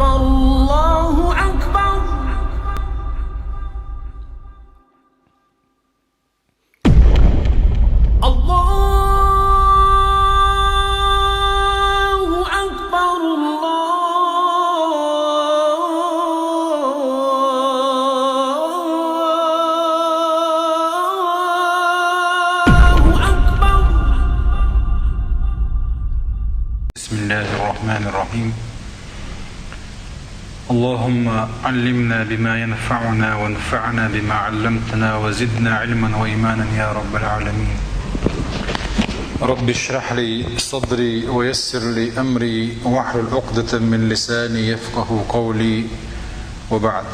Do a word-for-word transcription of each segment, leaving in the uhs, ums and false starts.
الله أكبر. الله أكبر. الله أكبر. بسم الله الرحمن الرحيم. اللهم علمنا بما ينفعنا وانفعنا بما علمتنا وزدنا علما وإيمانا يا رب العالمين. رب اشرح لي صدري ويسر لي أمري واحلل عقدة من لساني يفقه قولي وبعد.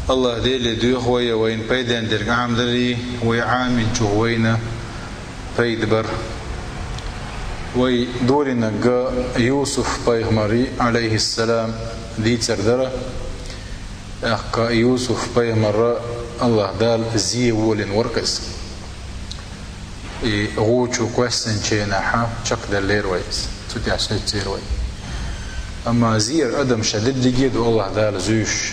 АллахӀ Деле доьху вай, вайна пайден дерг Ӏамадарий, вай Ӏаминчух вайна пайда бар. Вай долинарг Юсуф-пайхамара, Ӏалайхиссалам, дийцар дара. ТӀаккха Юсуф-пайхамар АллахӀ Дала зе волийна вар-кх из. И гӀу чу кхоьссинчу хенахь чекхдаьллера вай иза. Цу тӀехь сецира вай. Амма зер адам ша дерриге а ду АллахӀ Дала зуьйш.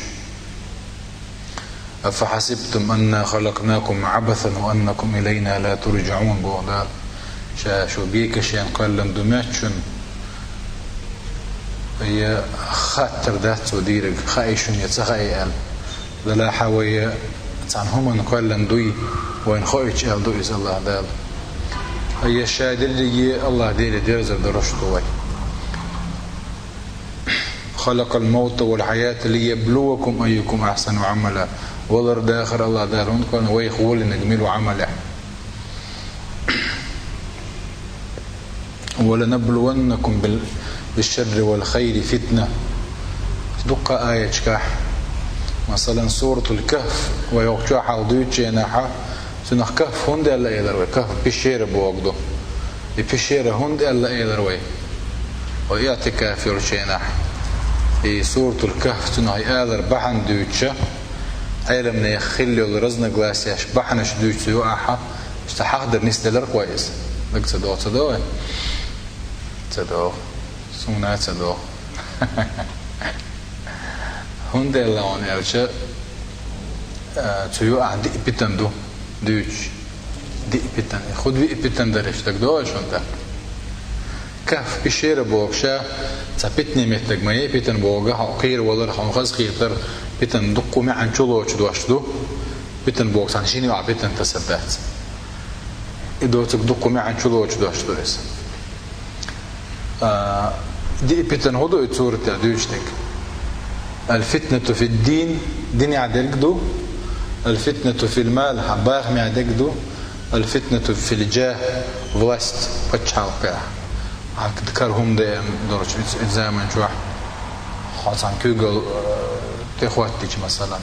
أفحسبتم أنا خلقناكم عبثا وأنكم إلينا لا ترجعون, боху Дала. Ша шу бекашен кхоьллина ду моьтту шуна? Я хаттар дац цо дийриг, хаьий шуна я ца хаьий аьлла. Делахь а вай цхьана хӀуманна кхоьллина дуй, вайна хоуьйтуш аьлла ду иза АллахӀ Дала. Я ша дерриге АллахӀ Деле дерзар долуш ду вай. خلق الموت والحياة ليبلوكم أيكم أحسن عملا. Валар-дахар АллахӀ Дала хӀунда кхоьллина, вайх волийнарг мила ву Ӏамалехь. ولنبلونكم بال-, بالشر والخير فتنة. Дуккха аяташкахь, масалан, Суратул-Кахф, вай хӀокху чохь хьалха дуьйцучу хенахь, цунах Кахф хӀунда аьлла элира вай? Кахф пещера бохург ду. И пещера хӀунда аьлла элира вай? Вай иӀтикаф йолчу хенахь, и Суратул-Кахф, цунах и алар бахьана дуьйцуча, Ӏеламнехан хилла йолу разногласияш, бахьанаш дуьйцу юкъахь, иштта хьахдар нисделира-кх вай иза. Дага ца догӀу, ца догӀу вайн? Ца догӀу. Суна а ца догӀу. ХӀунда аьлла хьуна аьлча, а, цу юкъахь диъ питана ду дуьйцуш. Диъ питана. ХӀун ду диъ питана дерш, дага догӀу шуна тӀаккха? Кахф пещера бохуш, ша цхьа питане меттиг ма яй, питана бохург хьо кхера валар, хьуна хаза кхетар, питана дуккха маьӀна чулоцу дош ду. Питана бохург цхьана шина юкъахь питана тасар дац. И доцург дуккха маьӀна чулоцу дош ду иза. А, диъ питана хӀун ду и сурат тӀехь дуьйцуш дерг? الفتنة في الدين, динехь дерг ду. الفتنة في المال, хьан бахамехь дерг ду. الفتنة في الجاه, власть, пачхьалкхехь. Хьан кара хӀума деана долчу и, и заман чохь. Хьо цхьана куьйгалла, э, тӀехӀоттийча, масалан.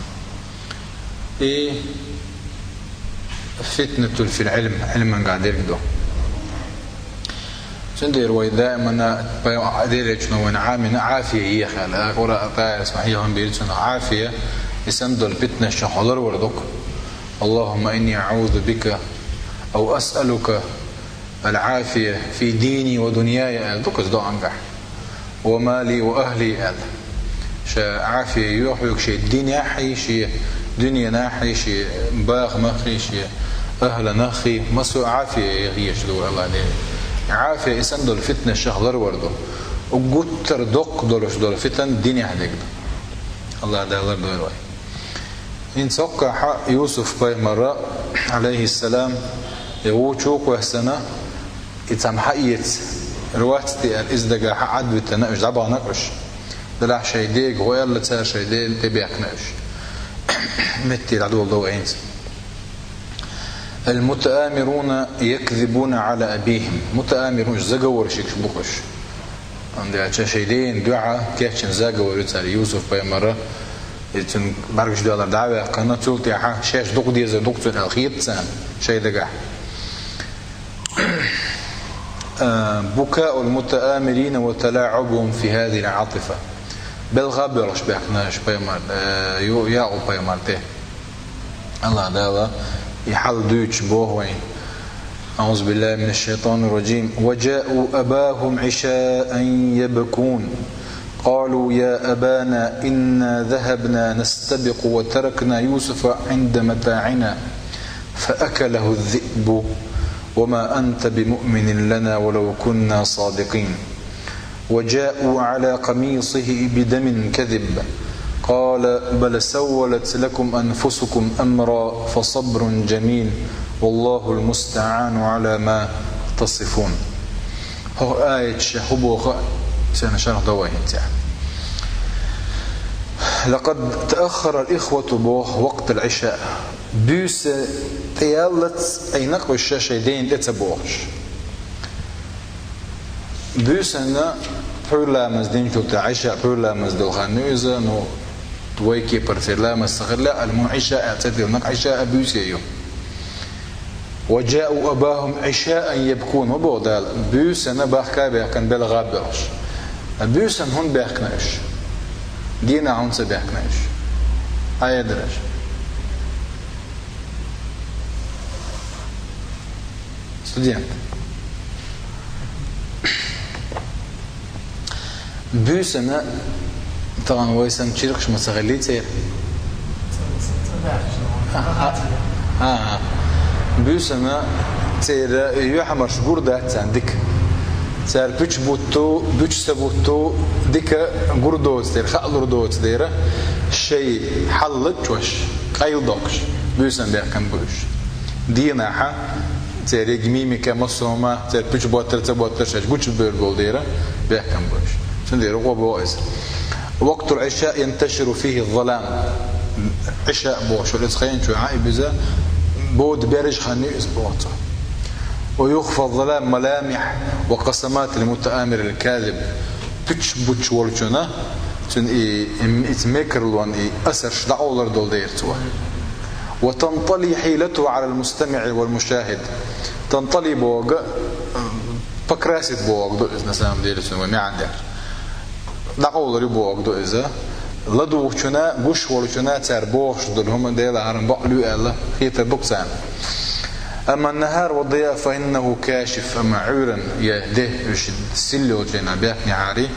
И فتنة في العلم, Ӏилманехь дерг ду. Цундела вай даимана пай-, Делан элчано вайна Ӏамийна Ӏафия еха аьлла. Къуръан аятехь ма хьехам бийр цунах Ӏафия, и санна долу питанашна хьо ларвар ду-кх. اللهم إني أعوذ بك أو أسألك العافية في ديني ودنياي аьлла ду-кх иза доӀангахь. ومالي وأهلي аьлла. Ша Ӏафия йоьху хьоьга шен динехьий, шен дуьненахьий, шен бахамаххий, шен ахӀланаххий, массо а Ӏафия яха езаш ду вай АллахӀ Деле. Ӏафия и санна долу питанашах ларвар ду. Уггар гуттар а доккха долуш долу питана динехь дерг ду. АллахӀ Дала лардойла вай. ХӀинца хӀокхахь Юсуф-пайхамар, Ӏалайхиссалам, и гӀу чу кхоьссина, и цхьамма хьаэца, рвац те аьлла, иза дагахь Ӏадвитина уьш, дӀабахана уьш. Делахь шайн дега гӀо аьлла цара, шайн дена тӀебехкина уьш. Метте дӀадолу ду вай хӀинца. المتآمرون يكذبون على أبيهم. Мутаамирун уьш заговорщикаш бу-кх уьш. ХӀунда аьлча шайн дена дуьхьа кечйина заговор ю цара Юсуф-пайхамара, и цуьнан бӀаьргаш доьллар дӀа а ваьккхина, цул тӀаьхьа шаьш дукха дезар ду-кх цунна аьлла хета царна шайн дагахь. А, بكاء المتآمرين وتلاعبهم في هذه العاطفة. Белха а боьлхуш баьхкина уьш пайхамар, э, Ю-, Якъуб-пайхамар тӀе. АллахӀ Дала и хьал дуьйцуш боху вайна. أعوذ بالله من الشيطان الرجيم. وجاءوا أباهم عشاء يبكون. قالوا يا أبانا إنا ذهبنا نستبق وتركنا يوسف عند متاعنا فأكله الذئب وما أنت بمؤمن لنا ولو كنا صادقين. وجاءوا على قميصه بدم كذب. قال بل سولت لكم أنفسكم أمرا فصبر جميل والله المستعان على ما تصفون. Хьо аят ше хӀу боху, церан шарх довайхьинца. لقد تأخر الإخوة боху وقت العشاء. Буьйса тӀеяллалц Ӏийна-кх уьш шайн ден тӀе ца бохуш. Буьйсанна пхьуьйра ламаз динчул тӀаьхьа, Ӏиша пхьуьйра ламаз долу хан ю иза, ну, вай кепара церан ламаз ца хилла, аль-мухь Ӏиша а ца диллинарг Ӏиша а буьйса ю. وجاءوا أباهم عشاء يبكون, ма боху Дала, буьйсанна бахка а баьхкина белгӀа а боьлхуш. Ткъа буьйсанна хӀунда баьхкина уьш? Дийнахь хӀунда ца баьхкина уьш? Хьан ядараш? Студент. Буьйсанна тахана вай санна чиркхаш ма ца хиллий церан? А, а, а. Буьйсанна церан юьхьмарш гур дац царна дика. Цара пуьч бутто, буьч ца бутто, дика гур доцу дера, хаалур доцу дера, шайн хьал лачкъош, къайладоккхуш, буьйсанна баьхкина бу уьш. Дийнахь церан мимика, массо а хӀума, церан пуьч боттар, ца боттар шаьш гучубевр болу дера баьхкина бу уьш. Цундела гӀо боху иза. وقت العشاء ينتشر فيه الظلام. Ӏиша бохуш, иза хенчу хьан и биза бода берриш хан ю иза боху цо. ويخفى الظلام ملامح وقسمات المتآمر الكاذب. Пуьч буьч волчунна, цуьнан и, и, и мекарлон и асарш дӀакъовлар долу дера цо. وتنطلي حيلته على المستمع والمشاهد. تنطلي боху, покрасить боху ду иза, на самом деле, цуьнан вай маьӀна дер. ДӀакъовлар ю боху ду иза. ЛадугӀучунна, гуш волчунна цара бохуш долу хӀума Дела хьарам бакъ луьй аьлла, хетар ду-кх царна. أما النهار والضياء فإنه كاشف, амма Ӏуьйранна я де уьш сил йолчу хенахь баьхкинехьара,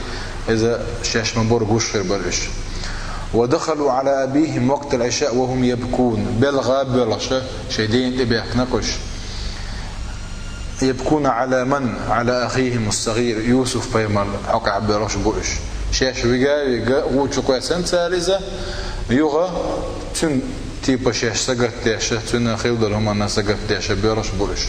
иза шаьш ма-барра гуш хир бара уьш. ودخلوا على أبيهم وقت العشاء وهم يبكون. БелгӀа а боьлхуш, шайн ден тӀе баьхкина-кх уьш. يبكون على من؟ على أخيهم الصغير. Юсуп-пайхамар хьокъехь боьлхуш бу уьш. Шаьш вига а вига, гӀу чу кхоьссина цара иза, юха цуьнан типа шаьш сагатдеш, цуьнан хилла долу хӀуманна сагатдеш боьлхуш бу уьш.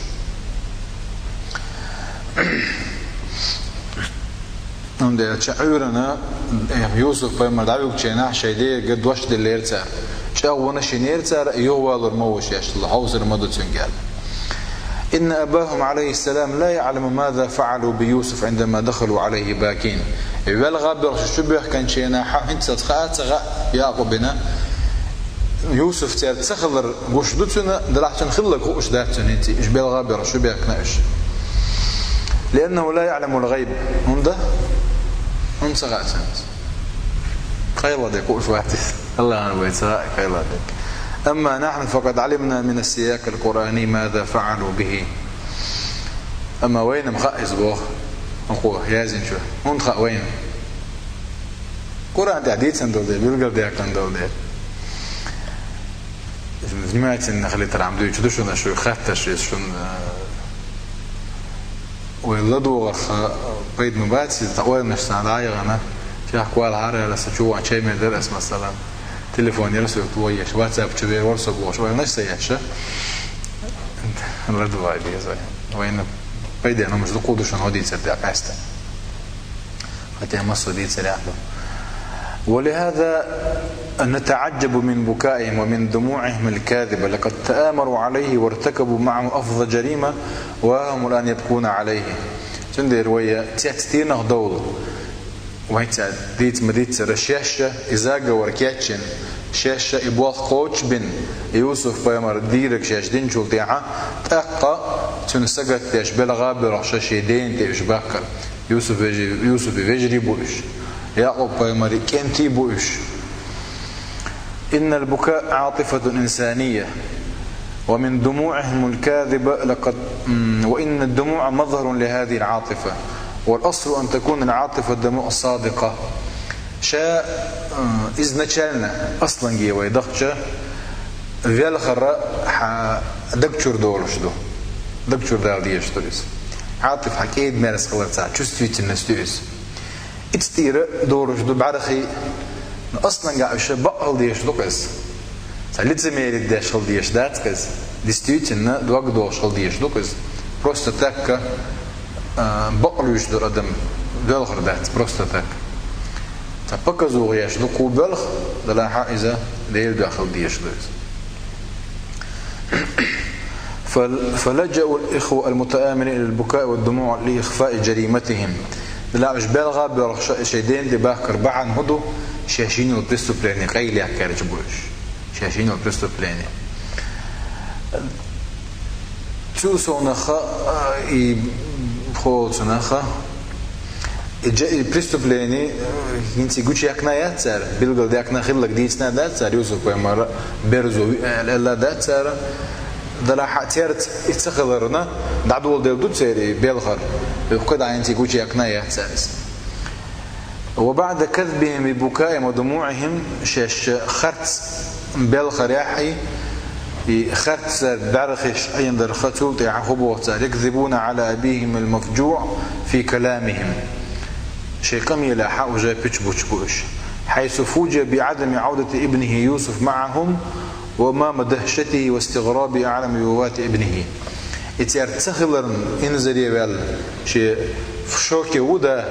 Амма Ӏуьйранна, э, Юсуп-пайхамар дӀавуьгучу хенахь шайн дега дош деллера цара. ЧӀагӀванаш йинера цара, юхавалор ма ву шаьш, хьовсур ма ду цуьнга аьлла. إن أباهم عليه السلام لا يعلم ماذا فعلوا بيوسف عندما دخلوا عليه باكين. И велгӀа а боьлхуш чу баьхкинчу хенахь хӀинццалц хаа а ца хаьа Якъубина, Юсуп церан ца хилар гуш ду цуьнан, делахь цуьнан хилларг хууш дац цуьнан хӀинца, уьш белгӀа а боьлхуш чу баьхкина уьш. لأنه لا يعلم الغيب. ХӀунда? ХӀунда ца хаьа цуьнца? Къайладе хууш вац иза. АллахӀана вай ца хаьа къайладе. أما نحن فقد علمنا من السياق القرآني ماذا فعلوا به. Амма вайна-м хаьа иза боху, хӀокхо яздинчо. ХӀунда хаьа вайна? Къуръан тӀехь дийцина долу дела, билгалдаьккхина долу дела. Внимательно хилийтархьама дуьйцуш ду шуна, шу хатташ иза шуна, э, вай ладугӀарх, э, пайда ма бац иза, тхан ойланаш цхьана дӀа а яхана, чехка валахьара аьлла, сан чу ван чай мел дара ас, масала, телефон яра соьга ло еш, WhatsApp чу вер вара со бохуш, ойланаш ца еш, ладугӀа беза вай. Вайна пайденна хӀуманаш дукха ду шуна хӀо дийцар тӀехь къаьстина. Хотя массо дийцарехь ду. ولهذا نتعجب من بكائهم ومن دموعهم الكاذبة. لقد تآمروا عليه وارتكبوا معه أفظع جريمة وها هم الآن يبكون عليه. Цундела вай цецдийнах довла. Вайца дийца ма дийцара шаьш а и заговор кечйина, шаьш а и болх кхочушбина, Юсуп-пайхамар дийриг шаьш динчул тӀаьхьа, тӀаккха цуьнан сагатдеш белгӀа а боьлхуш шайн ден тӀе уьш бахкар. Юсуп вежарий, Юсупан вежарий бу уьш. Якъуб-пайхамаран кӀентий бу уьш. إن البكاء عاطفة إنسانية. ومن دموعهم الكاذبة لقد، م، وإن الدموع مظهر لهذه العاطفة، والأصل أن تكون العاطفة دموع صادقة. Ша, э, изначально, асланге вай дахча, велхара хьа даг чура долуш ду. Даг чура дала дезаш ду иза. Ӏатифа хьа кӀеда-мерза хиларца, чувствительность ю иза. Ицу тӀера долуш ду бӀаьрхи, но асланга уьш бакъ хила дезаш ду-кх иза. Цхьа лицемерие деш хила дезаш дац-кх иза. Действительно, дог долуш хила дезаш ду-кх иза. Просто так, а, бакъ луьйш ду адам, велхар дац, просто так. Цхьа показуха еш ду кху белх, делахьа иза Делан дуьхьа хила дезаш ду иза. فل-، فلجأ الإخوة المتآمرين إلى البكاء والدموع لإخفاء جريمتهم. Делахь уьш белха а боьлхуш, шайн ден тӀе бахкар бахьана хӀун ду? Шаьш йина йолу преступление къайлаяккхарчу бу уьш. Шаьш йина йолу преступление. Цул совнаха, а, и холцунаха, и дж-, и преступление, э, хӀинца гучуяккхина яц цара, билгалдаьккхина хилларг дийцина дац цара, Юсуп-пайхамар берзо виъ аьлла дац цара. Делахь церца и ца хиларна, дӀадоладелла ду церан и белхар, и хӀокху дӀа хӀинца гучуяккхина яц цара иза. وبعد كذبهم ببكائهم ودموعهم, шаьш харц белхарехь, и харцара бӀаьрхиш Ӏенадарх, цул тӀаьхьа хӀун боху цара: يكذبون على أبيهم المفجوع في كلامهم. Шайн къамелехь уже пуьчбуьтуш бу уьш. حيث فوجئ بعدم عودة ابنه يوسف معهم وأمام دهشته واستغرابه على مفاجأة ابنه. И церан ца хиларна инзаре ваьлла, шен в шоке ву да,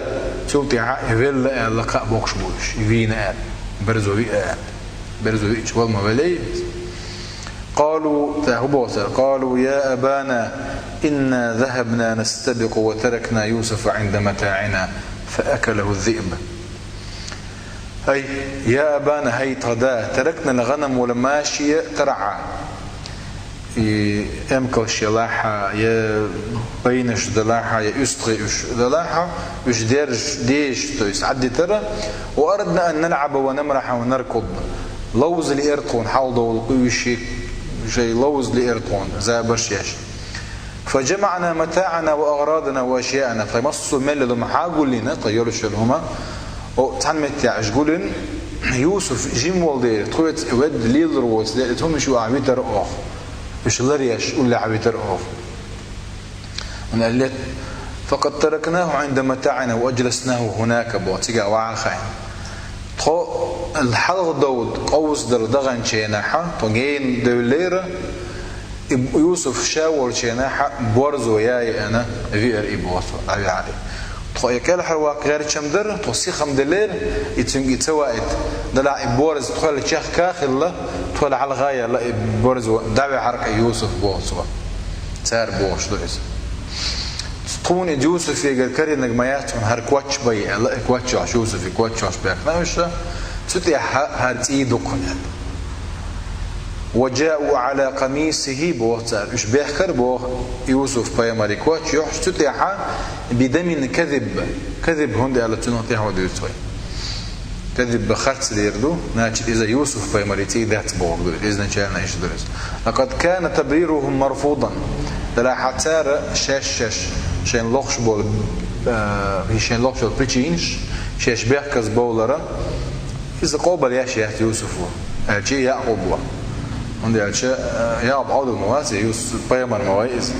цул тӀаьхьа и велла аьлла кхаъ бохуш бу уьш, и вийна аьлла, берзо виъ аьлла. Берзо виъча вала ма велий. قالوا, тӀаккха хӀун боху цара: قالوا يا أبانا إنا ذهبنا نستبق وتركنا يوسف عند متاعنا فأكله الذئب. ХӀай, я абана, хӀай тхан да, таракна ал-гӀанам вал-машия таргӀа. И эмкалш елахьа, я байнаш делахьа, я уьстагӀий уьш делахьа, уьш дерш, деш, то есть Ӏаддитара, ва арадна ан налӀаба ва намраха ва наркуд. Ловза лиира тхуна хьалдовла къуьйши, шайн ловза лиира тхуна, забарш еш. فجمعنا متاعنا وأغراضنا وأشياءنا. Тхайн массо а мел йолу хӀума гулйина, тхан йолуш йолу хӀума, о, цхьана меттехь уьш гулйина, Юсуп жима волу дела, тхоьца и ведда лелар воцу дела, и хӀумаш юкъахь витара оха. Уьш ларъеш уллехь витара оха. Вуна аьллет: فقد تركناه عند متاعنا وأجلسناه هناك, боху, цигахь ваха хаийна. Тхо хьалха довда къовсадала даханчу хенахь, тхо гена девллера, и Юсуп ша волчу хенахь борзо яа еана веара и, боху, дӀавеара и. Тхо и кӀелхьарваккха гӀерташ-м дара, тхо сиха-м деллера, и цуьнга и ца ваийта. Делахь и борз тхол чехка а хилла, тхол хьалха а яьлла, и борзо дӀаваьхьара-кх и Юсуп, боху цо. Цара бохуш ду иза. Тхуна и Юсуфегара карийнарг ма яц хьуна, хӀара коч бай аьлла, и коч йолуш, Юсуфан коч йолуш баьхкина уьш, цу тӀехь хӀара цӀий ду-кх хьуна аьлла. وجاءوا على قميصه, боху цара, уьш бехкара, боху, Юсуп-пайхамаран коч йохьуш, цу тӀехь بدم كذب. Кадиб хӀунда аьлла, цунах тӀаьхьо дуьйцу вай. Кадиб харц лер ду, значит, иза Юсуп-пайхамаран цӀий дац бохург ду, изначально иштта ду иза. لقد كان تبريرهم مرفوضا. Делахь цара шаьш-шаьш шайна лохуш болу, э, шайна лохуш болу причинаш, шаьш бехказа бовлара, иза къобал еш яц Юсуфо, аьлча а Якъубо. ХӀунда аьлча, э, Якъуб Ӏовдал ма вац, Юсуп-пайхамар ма вай иза.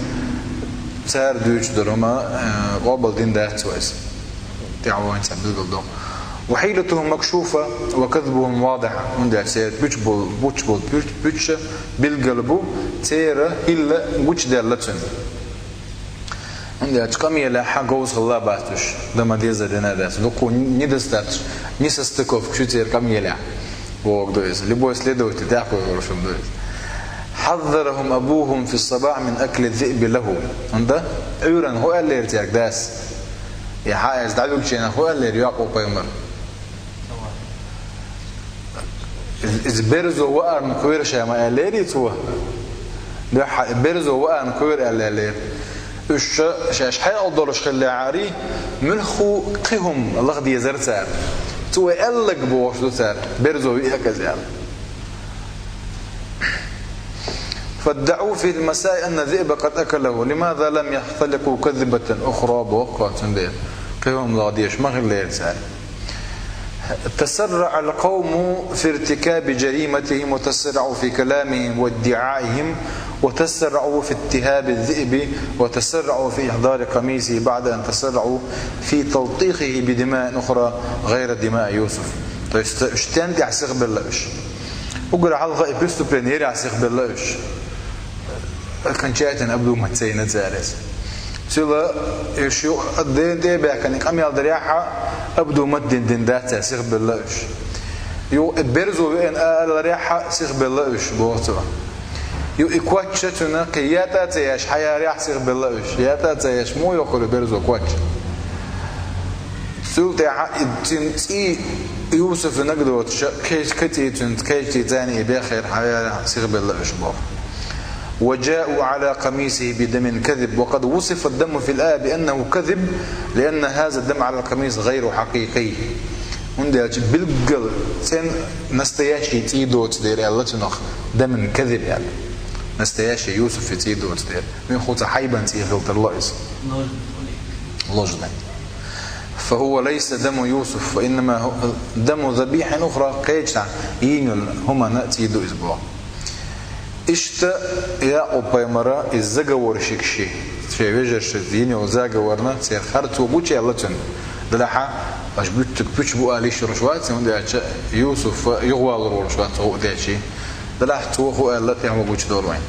Цара дуьйцуш долу хӀума, э, къобал дина дац вай иза. ТӀаьхьо вайна цхьа билгал до. وحيلتهم مكشوفة وكذبهم واضح. ХӀунда аьлча церан пуьчбол-, пуьчбол-, пуьч-, пуьчча билггал бу, церан хӀилла гучудаьлла цуьнан. ХӀунда аьлча къамелехь хьан говза хилла бац уьш, дан ма дезара дина дац. Дуккха не достаточно, несостыковка ю церан къамелехь. Бохург ду иза. Любой следователь тӀаьхьо йолуш хӀума ду иза. حذرهم أبوهم في الصباح من أكل الذئب له. ХӀунда? Ӏуьйранна хӀун аьллера цаьрга дас? Я хьан иза дӀавуьгучу хенахь хӀун аьллера Якъуб-пайхамар? Иза, иза берзо ваарна кхоьру ша ма аьллерий цо? Дуьххьа, берзо ваарна кхоьру аьлла аьллера. Уьш ша шаьш хьекъал долуш хиллехьарий, муьлхха кхин хӀума лаха дезара цара. Цо аьлларг бохуш ду цара, берзо виъ а каза аьлла. فادعوا في المساء أن الذئب قد أكله، لماذا لم يختلقوا كذبة أخرى؟ Боху цундела. Кхин хӀума ладийш ма хиллера цара. تسرع القوم في ارتكاب جريمتهم، وتسرعوا في كلامهم وادعائهم، وتسرعوا في اتهاب الذئب، وتسرعوا في إحضار قميصه بعد أن تسرعوا في تلطيخه بدماء أخرى غير دماء يوسف. То есть, уьш стенна тӀехь сихбелла уьш? Уггар хьалха и преступлени ярехь сихбелла уьш? Окончательно обдумать ца йина цара иза. Цуьнан уьш ю-, Дена тӀе а баьхкина, къамел дарехь а обдумать дина дина дац цара, сихбелла уьш. Ю, и берзо веана аларехь а сихбелла уьш, боху цо. Ю, и коч а цуьнан кхин ятӀа а ца еш хьаярехь а сихбелла уьш. ЯтӀа а ца еш, муха йохкур ю берзо коч? Цул тӀаьхьа и цуьнан цӀий Юсуфана доцуш, кхечу каций цуьнан, кхечу цӀий царна и беххера хьаяра сихбелла уьш боху. وجاءوا على قميصه بدم كذب، وقد وصف الدم في الآية بأنه كذب، لأن هذا الدم على القميص غير حقيقي. ХӀунда аьлча билггал цӀен настоящий цӀий доцу дера аьлла цунах, دم كذب аьлла. Настоящий Юсуфан цӀий доцу дера. Муьлхха цхьа хьайбан цӀий хила тарло иза. Ложный. فهو ليس دم يوسف، وإنما هو دم ذبيحة أخرى، кхечу йийна йолу хӀуманан цӀий ду иза боху. Иштта Якъуб-пайхамара и заговорщикаш, шайн вежарша йина йолу заговорна церан хар цо гучуяьлла цуьнан. Делахь аша буьттиг пуьчу бу ала йиш йолуш вац, хӀунда аьлча Юсуф юхавалор волуш вац цо хӀуъа дечи. Делахь цо хӀу аьлла, тӀехь ма гучудолу вайн.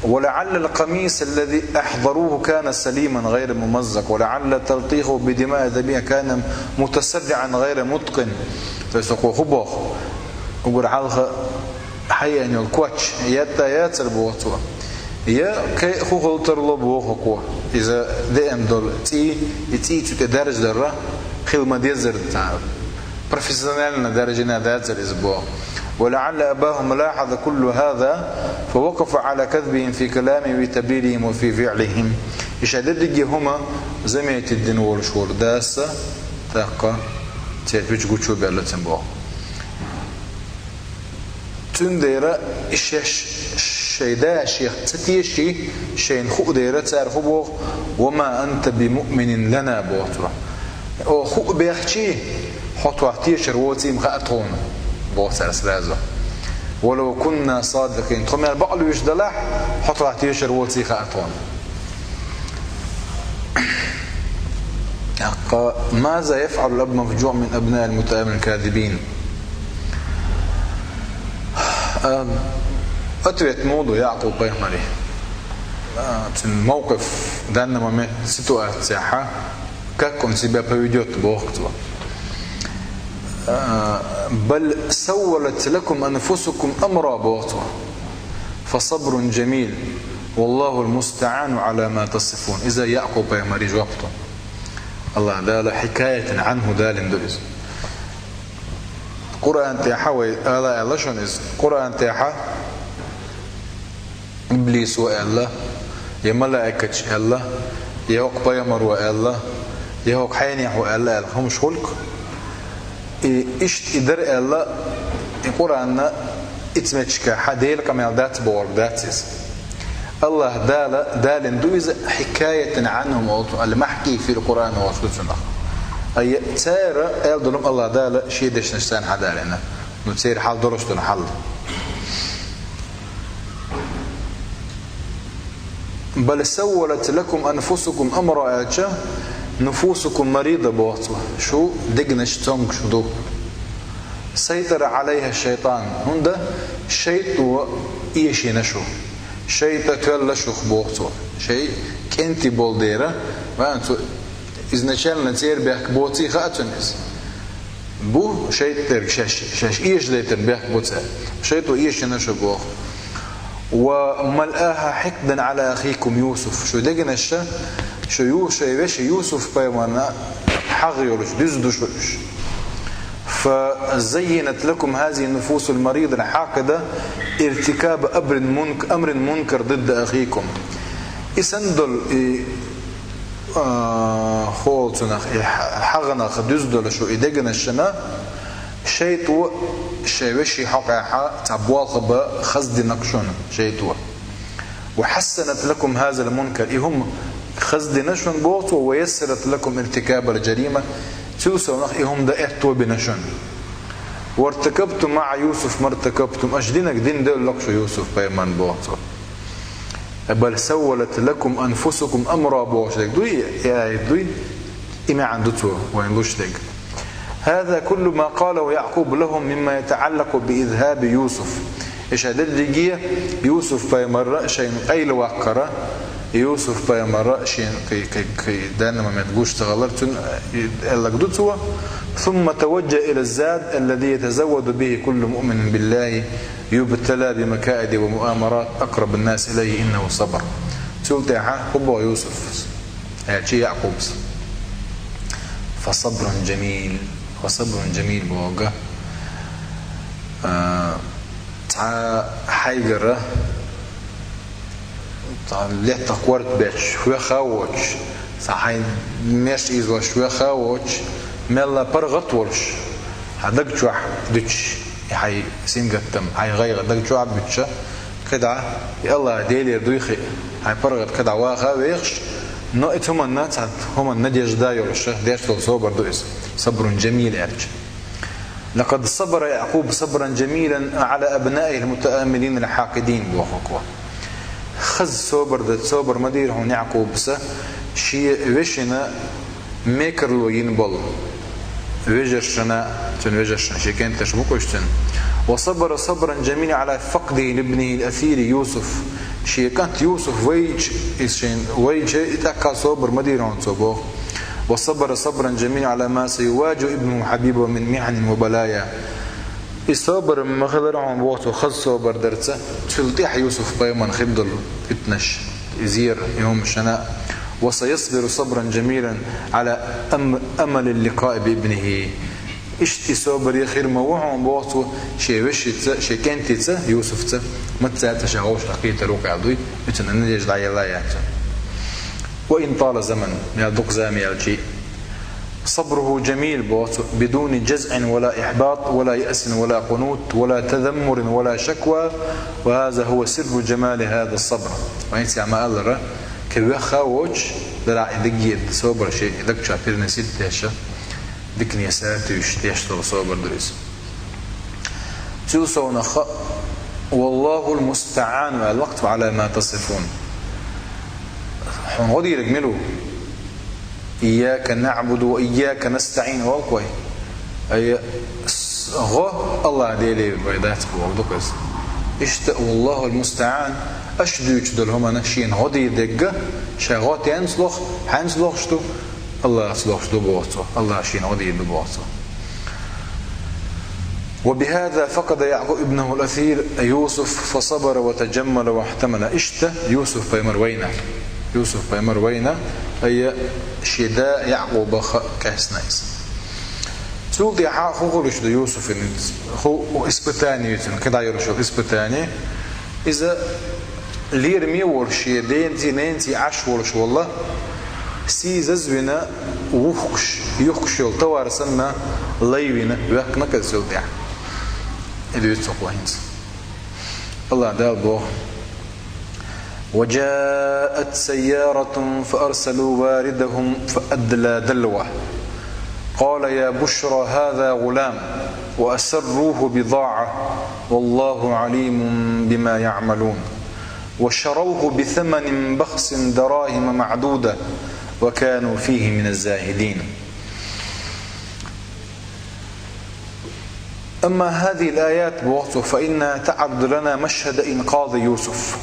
ولعل القميص الذي أحضروه كان سليما غير ممزق، ولعل تلطيخه بدماء الذبيحة كان متسرعا غير متقن. То есть, оцо хӀу боху? Уггар хьалха хьаеана йолу коч ятӀа яцара боху цо. Я кхин хӀу хила тарло боху оцо. Иза деана долу цӀий, и цӀий цу тӀе даржадарра хила ма-дезара цхьа. Профессионально даржийна дацара иза боху. ولعل أباهم لاحظ كل هذا، فوقف على كذبهم في كلامهم وتبريرهم وفي فعلهم. И ша дерриге хӀума заметить дина волуш волу дас а, тӀаккха церан пуьчу гучу баьлла цуьнан боху. Цундела и шаьш шайн да шех ца теший, шайна хуу дера цара хӀу боху: «Ва ма анта би муъминин лана», – боху цо. О, хуу бехчий, хьо тхох тешар воций ма хаьа тхуна, боху цара сразу. «Ва лав кунна садикъин», тхо мел бакълуьйш далахь, хьо тхох тешар воций хаьа тхуна. ТӀаккха: «Маза яфъалу аб мафжуъ мин абнаил мутааммилин казибин?» А, ответ муха ду Якъуб-пайхамаре? А, цуьнан мовкъиф, данный момент ситуацияхьа, как он себя поведёт, боху цо. А, «Бал саввалат лакум анфусукум амра», боху цо. «Фа сабрун жамил. Валлахул мустаъану ала ма тасифун». Иза Якъуб-пайхамаре жоп ду. Аллах Дала хьикаятан анхӀу далийна ду иза. Къуръан тӀехьа вай ала аьлла шуна иза. Къуръан тӀехьа иблис ву аьлла, я малаикаташ аьлла, я хӀокху пайхамар ву аьлла, я хӀокху хьенех ву аьлла, аьлла хӀумаш хуьлу-кх. И иштта и дара аьлла, и Къуръанна ицмечка хьан Делан къамел дац бохург дац иза. Аллах Дала далийна ду иза хьикаятан анхӀум олу, ал-махьки фил Къуръан олуш ду цунах. Ай, цара аьлла долу Аллах Дала шен дешнаш царна хьан далийна. Ну, церан хьал долуш долу хьал. «Бал саввалат лакум анфусукум амра», аьлча, «нуфусукум марида», боху цо. Шу дегнаш цомгуш ду. «Сайтара алайха шайтан», хӀунда шайтӀо эшийна шу. ШайтӀа тоьлла шух, боху цо. Шайн кӀентий болу дера, ван цо изначально церан бехк боций хаьа цунна иза. Бу шайтӀа дерг шаьш, шаьш эшадайтина бехк бу цара. ШайтӀо эшийна шу боху. «Ва малъаха хьикдан ала ахикум Юсуф». Шу дегнаш, шу ю-, шайн вешин Юсуф-пайхамарна хьагӀ йолуш, дуьзна ду шу уьш. «Фа заййанат лакум хазихи нуфусул марида хьакъида иртикаба амрин мунк-, амрин мункар дидда ахикум». И санна долу, и А, хӀола цунах, и хьа-, хьагӀнах дуьзна долу шу и дегнашна, шайтӀо шайн вешин хьокъехьа цхьа болх бан хаза дина-кх шуна шайтӀо. وحسنت لكم هذا المنكر, и хӀума хаза дина шун боху цо, ويسرت لكم ارتكاب الجريمة, цул совнах и хӀума дан аьтто бина шун. وارتكبتم مع يوسف ما ارتكبتم, аша динарг дина делла-кх шу Юсуф-пайхамарна боху цо. بل سولت لكم أنفسكم أمرا бохуш дерг дуй, и аят дуй, и маьӀна ду цо вайна луш дерг. هذا كل ما قاله يعقوب لهم مما يتعلق بإذهاب يوسف. И ша дерриге Юсуф-пайхамар шайна къайлаваккхара, Юсуф-пайхамар шен кхи-, кхи-, кхи данна момент гуш ца хилар, цуьнан, э, аьлларг ду цо. ثم توجه إلى الزاد الذي يتزود به كل مؤمن بالله يبتلى بمكائد ومؤامرات أقرب الناس إليه إنه صبر. Цул тӀаьхьа хӀун боху Юсуфа, аьлча Якъубас: فصبر جميل, فصبر جميل боху, а, цхьа хьайгара, цхьа лаьттах корта бетташ, веха а воцуш, цхьа хьайн меш ийзош веха а воцуш, мелла паргӀат а волуш, хьан даг чохь дуьтуш, и хьайн сингаттам, хьайн гӀайгӀа даг чохь а буьтуш, кхидӀа, и АллахӀ Делера дуй хиъ, хьайн паргӀат кхидӀа ваха а вехаш, но и цу хӀуманна цхьа хӀуманна надежда йолуш, деш долу собар ду иза. صبر جميل аьлча. لقد صبر يعقوب صبرا جميلا على أبنائه المتآمرين الحاقدين боху-кх. Хаза собар дан, собар ма дийра хьуна Якъубас, шен вешина мекарло йина болу вежаршна, цуьнан вежаршна, шен кӀенташна бу-кх уьш цуьнан. وصبر صبرا جميلا على فقده لابنه الأثير يوسف. Шен кӀант Юсуф вайча, иза шен вайча, и тӀаккха собар ма дийра хьуна цо боху. وصبر صبرا جميلا على ما سيواجه ابنه حبيبه من محن وبلايا. И собар ма хилира хьуна боху цо хаза собар дарца, цул тӀаьхьа Юсуф-пайхамарна хир долу питанаш, и зер, и хӀума шана. وسيصبر صبرا جميلا على أم-، أمل اللقاء بابنه. Иштта и собаре хир ма ву хьуна боху цо, шен вешица, шен кӀентица, Юсуфца, маца а ца ша гӀовшах кхетар ву-кх аьлла дуй, и цуьнан надежда дӀаелла яц. وإن طال زمن, мел дукха зама яьлчий, صبره جميل боху цо, بدون جزع ولا إحباط ولا يأس ولا قنوط ولا تذمر ولا شكوى، وهذا هو سر جمال هذا الصبر. Вайна цхьа ма-аллара, кхин веха а воцуш, дарахь и даггера собар шен и даг чохь переносить деш, дикане сатуьйсуш деш долу собар ду иза. Цул совнаха, والله المستعان аьлла ваккха على ما تصفون. Хьуна гӀо дийриг мила ву? إياك نعبد وإياك نستعين олу-кх вай. Ай, с-, гӀо АллахӀ Деле вай дац боху ду-кх иза. Иштта, والله المستعان, аша дуьйцуш долу хӀуманна шена гӀо дийр дерг, ша гӀо тенца лоху, хьаьнца лохуш ду, АллахӀаца лохуш ду боху цо, АллахӀа шена гӀо дийр ду боху цо. وبهذا فقد يعقوب ابنه الأثير يوسف فصبر وتجمل واحتمل. Иштта Юсуф-пайхамар вайна. Юсуф-пайхамар вайна, ай, шен да Якъубах къаьстина иза. Цул тӀаьхьа хӀун хуьлуш ду Юсуфан? ХӀун испытание ю цуьнан, кхидӀа йолуш йолу испытание? Иза лераме а волуш, шен денций, ненций Ӏаш волуш волу, сийсазвина, вухкуш, юхкуш йолу товар санна, лай вина, ваьккхина-кх иза цул тӀаьхьа. И дуьйцу цо хӀинца. АллахӀ Дала боху: وجاءت سيارة فأرسلوا واردهم فأدلى دلوه قال يا بشرى هذا غلام وأسروه بضاعة والله عليم بما يعملون وشروه بثمن بخس دراهم معدودة وكانوا فيه من الزاهدين. أما هذه الآيات боху цо, فإنها تعرض لنا مشهد إنقاذ يوسف.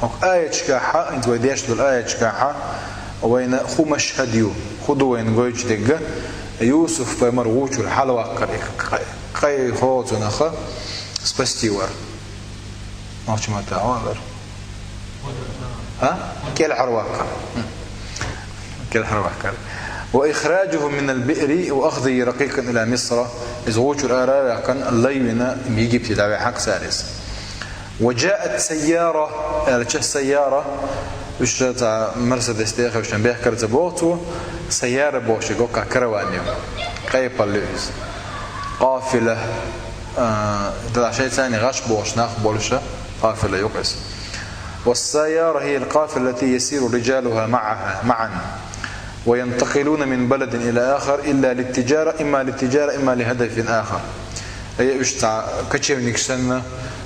ХӀокху аяташкахь, хӀинца вай деш долу аяташкахь, вайна хӀун машхӀад ю, хӀун ду вайна гойтуш дерг, Юсуф-пайхамар вучуьра хьалаваккхар, и кхай, кхай хӀоцунах спасти вар. Нохчийн маттахь хӀун олу? А? КӀелхьарваккхар. ХӀм. КӀелхьарваккхар. وإخراجه من البئر وأخذه رقيقا إلى مصر. Иза вучуьра ара а ваьккхина, лай вина, Египте дӀаваьхьира-кх цара иза. وجاءت سيارة, аьлча, سيارة, уьш цхьа Мерседес тӀехь уьш бехкара ца боху цо, سيارة бохуш, гоккха караван ю, къепал ю иза. قافلة, а, делахь шайца гӀаш бохуш нах болуша, قافلة ю-кх иза. والسيارة هي القافلة التي يسير رجالها معها معا وينتقلون من بلد إلى آخر إلا للتجارة، إما للتجارة إما لهدف آخر. Ай, уьш цхьа кочевник санна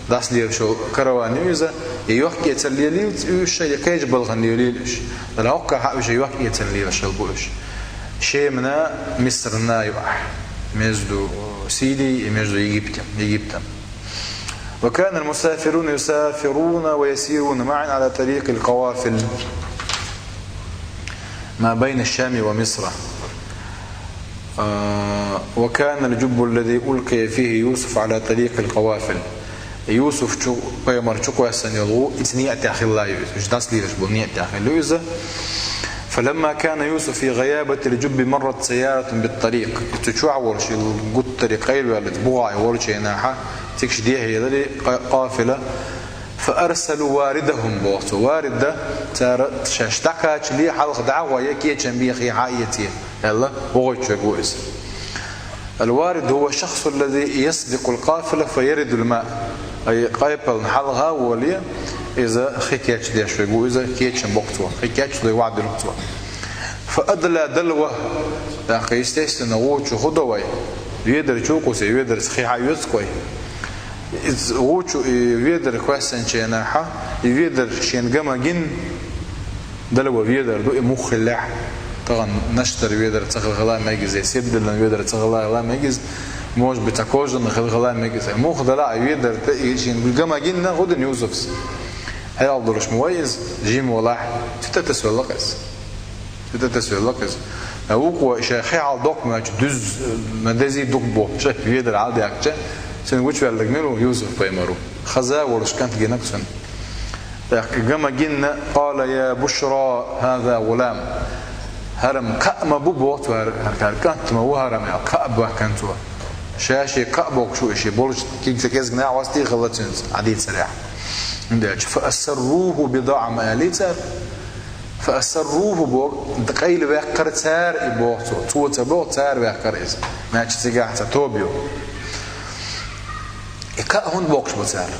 дӀасалелаш йола караван ю иза, е йохк-эцар лелийла уьш, е кхечу балхана лелийла уьш. Дала хӀоккхахь уьш йохк-эцар лелаш йолу бу уьш. Шемана, Мисрана юкъахь, между Сирией и между Египтом, Египтом. وكان المسافرون يسافرون ويسيرون معا على طريق القوافل ما بين الشام ومصر. آه، وكان الجب الذي ألقي فيه يوسف على طريق القوافل. Юсуф чу, пайхамар чу кхоьссина йолу гӀу, иза некъа тӀехь хилла ю иза. Уьш дӀасалелаш болу некъа тӀехь хилла ю иза. فلما كان يوسف في غيابة الجب مرت سيارة بالطريق. Иза чохь волуш, и гуттаре къайлаваьлла, иза бухахь волчу хенахь, цигахь дехьаелира къа-, къафила. فأرسلوا واردهم, боху цо. Варида, цара шаьш дӀакхачале, хьалха дӀа а гӀой, кечам бехе хьаэце, аьлла, вогӀуьйтуш верг ву иза. الوارد هو الشخص الذي يسبق القافلة فيرد الماء. Ай, къафилан хьалха а волий, иза хи кечдеш верг ву, иза кечам боккху цо, хи кечдой ваьӀда дилла цо. فأدلى دلوه. ТӀаккха, естественно, гӀу чу хӀун до вай? Ведар чу кхуссий, ведарца хи хьаоьцу вай. Иза гӀу чу и ведар кхоьссинчу хенахь, и ведар шена ган ма гинна, дала ван ведар ду, и муха хиллехь, тахана наштар ведар ца хила мегий иза, сибдиллан ведар ца хила мегий иза, может быть, цхьа кожаный хила мегий иза. Муха далахь а, и ведар тӀе и шена ган ма гинна, хӀун дина Юсуфс? Хьалха долуш ма вай иза, жима валахь, цу тӀе тасавелла-кх иза. Цу тӀе тасавелла-кх иза. Ткъа вукхо ша хи хьалха доккха моьттуш, дуьззина дезий дукха бохуш, ша ведар хьалха даьккхича, цуьнан гучуваьлларг мила ву? Юсуф-пайхамар ву. Хаза а волуш кӀант гинарг цунна. ТӀаккха ган ма гинна, قال يا بشرى هذا غلام. ХӀара-м кхаъ ма бу, боху цо, хӀара, хӀара кӀант ма ву хӀара-м аьлла, кхаъ баьккхина цо. Ша шен кхаъ бохуш ву и, шен болчу кегийчу кӀезиг нах хьастий хилла цуьнца, Ӏадийцарехь. ХӀунда аьлча, فأسروه بضاعة ма аьллий цара. فأسروه боху, къайлаваьккхира цара и, боху цо. Цо ца боху, цара ваьккхира иза. Значит, цигахь цхьа тоба ю. И кхаъ хӀунда боккхуш бу цара?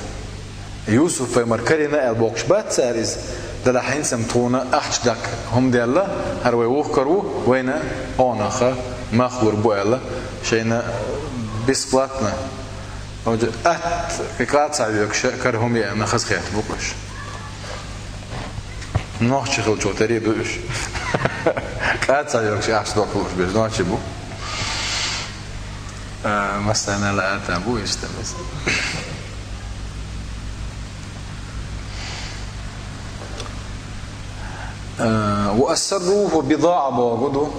Юсуф-пайхамар карийна аьлла боккхуш бац цара иза. Делахь хӀинца-м тхуна ахча даккха хӀума делла, хӀара вай вухкар ву, вайна къонахий мах лур бу аьлла, шайна бесплатно. Хьожа атта кхин къа ца хьоьгуш кара хӀума еана хазахетта бу-кх уьш. Нохчий хилчо тера ду уьш. Къа ца хьоьгуш ахча доккхуш берш нохчий бу. А, массарна лаьтта бу иштта. А, وأسروه بضاعة бохург ду.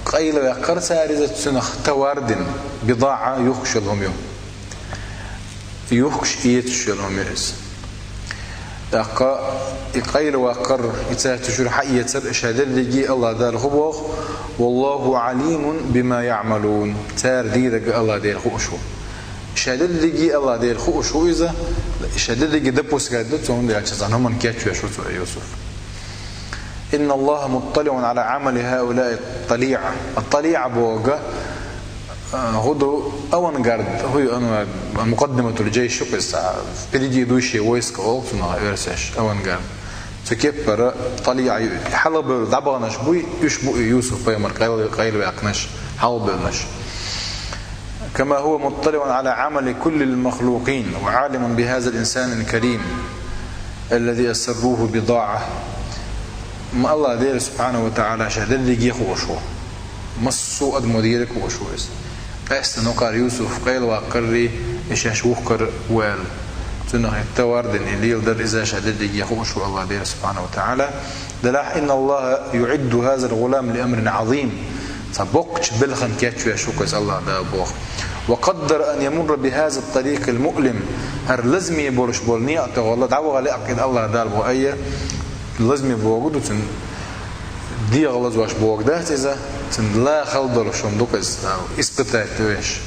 Къайлаваьккхира цара иза, цунах товар дина. БидаӀа юхкуш йолу хӀума ю. Юхкуш, эцаш йолу хӀума ю иза. ТӀаккха и къайлаваккхар, и цаьрца чуьра хьаэцар, ша дерриге АллахӀ Дала хӀун боху: والله عليم بما يعملون. Цара дийриг АллахӀ Дела хууш ву. Ша дерриге АллахӀ Дела хууш ву иза, ша дерриге допускать ду цо, хӀунда аьлча цхьана хӀуманна кечвеш ву цо, Юсуф. إن الله مطلع على عمل هؤلاء الطليعة. Ат-талиӀа бохург, а, хӀун ду, авангард, хӀун ю, ан-, мукъаддиматул-джейш ю-кх иза, впереди идущие войска олу цунах оьрсаша, авангард. Цу кеппара талиӀа ю. Хьалхабевлла дӀабаханарш буй, уьш бу и Юсуф-пайхамар къайл-, къайлаваьккхинарш, хьалхабевлларш. كما هو مطلع على عمل كل المخلوقين وعالم بهذا الإنسان الكريم الذي أسروه بضاعة. Ма АллахӀ Дела, субхьанаху ва тагӀала, ша дерриге хууш ву. Массо а адамо дийриг хууш ву иза. Къаьсттина кхара Юсуф къайлаваккхаррий, и шаьш вухкар ву аьлла. Цунах и товар дина, и леладар иза ша дерриге хууш ву АллахӀ Дела, субхьанаху ва тагӀала. Делахь, إن الله يعد هذا الغلام لأمر عظيم. Цхьа боккхачу белхан кечвеш ву-кх иза АллахӀ Дала боху. وقدر أن يمر بهذا الطريق المؤلم. ХӀара лазаме болуш болу некъа тӀехула дӀаваха лаьа-кх иза АллахӀ Дала боху. Айя, лазаме бохург ду цуьнан, дегӀан лазош бохург дац иза, цуьнан ла хала долуш хӀума ду-кх иза, испытать ду веш.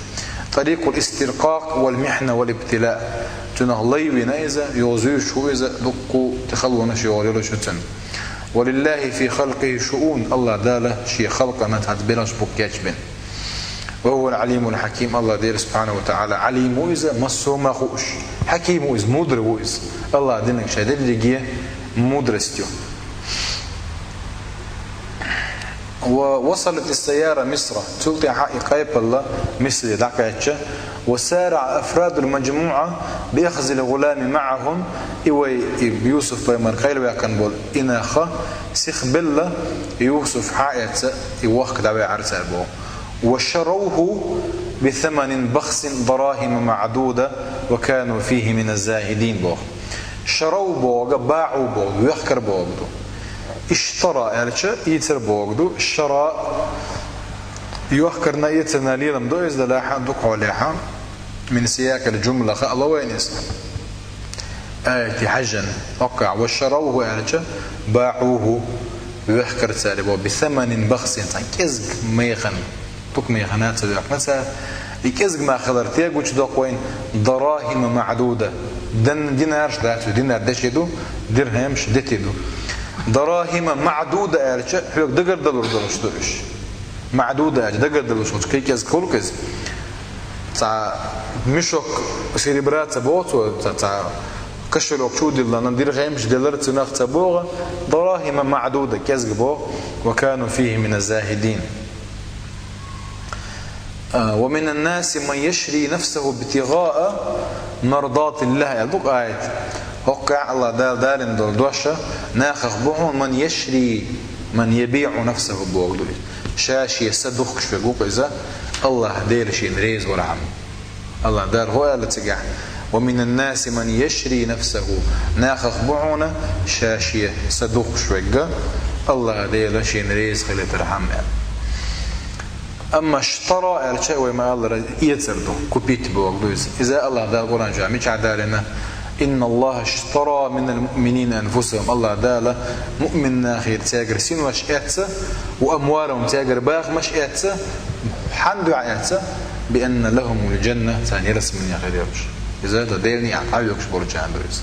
طريق الاسترقاق والمحنة والابتلاء. Цунах лай вина иза, йозуьйтуш ву иза, дуккха тӀехалонаш йогӀур йолуш ю цуьнан. ولله في خلقه شؤون, АллахӀ Дала Шен халкъана цхьацца белхаш бу кечбина. وهو العليم الحكيم. АллахӀ Дела субхьанаху ва тагӀала Ӏалим ву иза, массо а хӀума хуъуш. Хьаким ву иза, мудр ву иза. АллахӀ динах шай дерриге мудрость ю. ووصلت السيارة مصر. Цул тӀехьа и къайпалла Мисре дӀакхаьчча. وسارع أفراد المجموعة بأخذ الغلام معهم. И вай, и Юсуф пайхамар къайлаваьккхина бола и нах сихбелла, Юсуф хьаэца, и вохка дӀаваьгӀар цар боху. وشروه بثمن بخس دراهم معدودة وكانوا فيه من الزاهدين боху. Шарав боху, баӀу боху, вехкар боху ду. Иштара аьлча, ийцар боху ду. Шара йохкарна, ийцарна лелам ду иза, делахьа, дукха хьолехьа. من سياق الجملة хаало вайна иза. Айти хьажан, оккха, وشروه аьлча, باعوه, вехкар цара бо, بثمن بخس, цхьа кӀезиг механа, тук механа ца вехкна цара. И кӀезиг мах хилар тӀе гучудоккху вайна, دراهم معدودة. Дан динарш дац, динар деши ду, дирхӀамш дети ду. دراهم معدودة аьлча, хьоьга дагардалур долуш ду уьш. Маъдуда аьлча, дагардалуш волчу кхин кӀезиг хуьлу иза. Цхьа мешок серебра ца боху цо, цхьа, цхьа кошелёк чу диллина, дирхӀамаш делара цунах ца боху, دراهم معدودة кӀезиг боху, وكانوا فيه من الزاهدين. А, ومن الناس من يشري نفسه ابتغاء مرضات الله, аьлла ду-кх аят. ХӀоккхехь АллахӀ Дала далийна долу дош, нахах бу хьуна, من يشري, من يبيع نفسه боху ду иза. Ша шен са духкуш верг ву-кх иза, АллахӀ Дела шена реза вархьама. АллахӀ Дала хӀун аьлла цигахь: ومن الناس من يشري نفسه. Нахах бу хьуна ша шен са духкуш верг, АллахӀ Дела шена реза хилийтархьама аьлла. Амма иштара аьлча, вай ма-аллара, эцар ду, купить боху ду иза. Иза АллахӀ Дала Къуръан чохь мичахь далийна: إن الله اشترى من المؤمنين أنفسهم. АллахӀ Дала муъмин нахера цаьргара синош эцна, وأموالهم, цаьргара бахамаш эцна, хьан дуьхьа эцна, بأن لهم الجنة, царна ялсамани хир йолуш. Иза ду Делан некъахь дӀавоьдуш болчарна ду иза.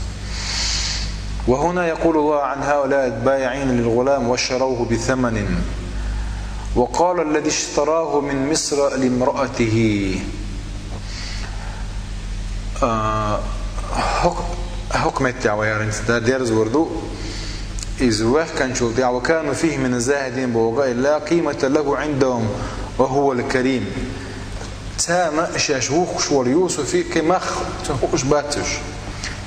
وهنا يقول الله عن هؤلاء البائعين للغلام وشروه بثمن. وقال الذي اشتراه من مصر لامرأته. А, хӀокху, хӀокху меттехь вай хӀара дан дерзор ду. Иза вехканчул тӀаьхьа, وكانوا فيه من الزاهدين боху, لا قيمة له عندهم وهو الكريم. Царна шаьш вухкуш волу Юсуфи кхин мах цунна хууш бац уьш.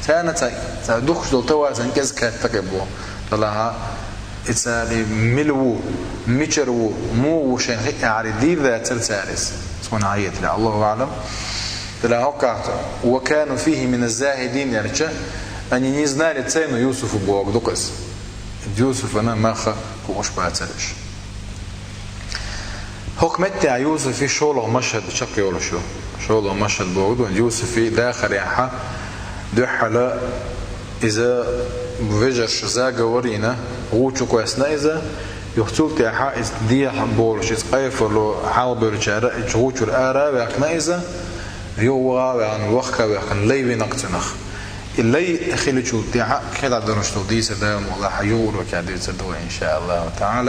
Царна цхьа, цхьа духкуш долу товар санна кӀезиг хаттакхи бу. Далахьа, и цара мила ву, мичара ву, муха ву шайна хиъна гӀари дийр дацара цара иза. Цунна хьаетале, Аллаху аӀлам. Далахьа хӀоккхахь, وكانوا فيه من الزاهدين аьлча, они не знали цену Юсуфа боху ду-кх иза. Юсуфана мах хууш бацара уьш. ХӀокху меттехь Юсуфи шолгӀа машхӀад чекхйолуш ю. ШолгӀа машхӀад боху ду, Юсуфи дахарехьа дуьххьала иза вежарша заговор йина, гӀу чу кхоьссина иза, юха цул тӀаьхьа иза дехьа болуш, иза къайфало хьалабевллачара и гӀу чуьра ара а ваьккхина иза, юха ваха а ваьхна, вахка а ваьккхина, лай вина-кх цунах. И лай хилчул тӀаьхьа кхидӀа долуш долу дийцар Дала мукъ лахь юха урокехь дийцар ду вай, иншааллаху таӀала.